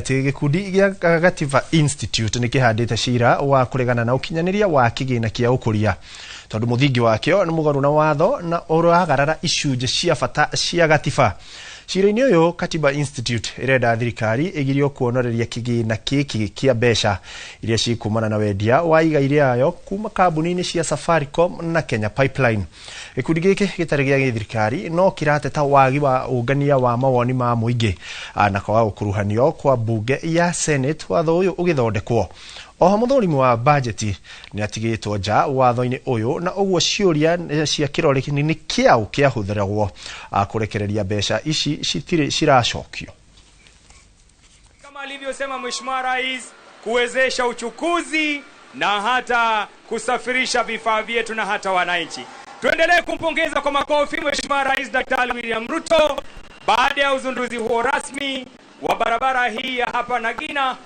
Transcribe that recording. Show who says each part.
Speaker 1: Atĩ gĩkundi gĩa Gatiba Institute nĩ kĩhandĩte cira wa kũregana na ũkinyanĩria wa kĩgĩna kĩa ũkũria tondũ mũthingi wakĩo nĩ mũgarũ na watho na ũragarara icunjĩ cia bata cia gatiba. Cira-inĩ ũyũ, Katiba Institute ĩrenda thirikari ĩgirio kuonoreria kĩgĩna gĩkĩ kĩa mbeca iria cikumana na wendia wa igai rĩayo kuma kambuni-inĩ cia Safaricom na Kenya Pipeline. Gĩkundi gĩkĩ gĩtarĩ gĩa gĩthirikari no kĩrateta wagi wa ũngania wa mawoni ma mũingĩ na kwaga gũkuruhanio kwa mbunge ya Senate watho ũyũ ũgĩthondekwo. Oho mũthũrimi wa bajeti nĩ atigĩtwo nja watho-inĩ ũyũ, na ũguo ciũria cia kĩrore nĩ kĩaũ kĩahũthĩragwo kũrekereria mbeca ici citirĩ ciracokio.
Speaker 2: Kama alivyosema Mheshimiwa Rais, kuwezesha uchukuzi na hata kusafirisha vifaa vyetu na hata wananchi. Tuendelee kumpongeza kwa makofi Mheshimiwa Rais Daktari William Ruto baada ya uzinduzi huo rasmi wa barabara hii ya hapa Nagina.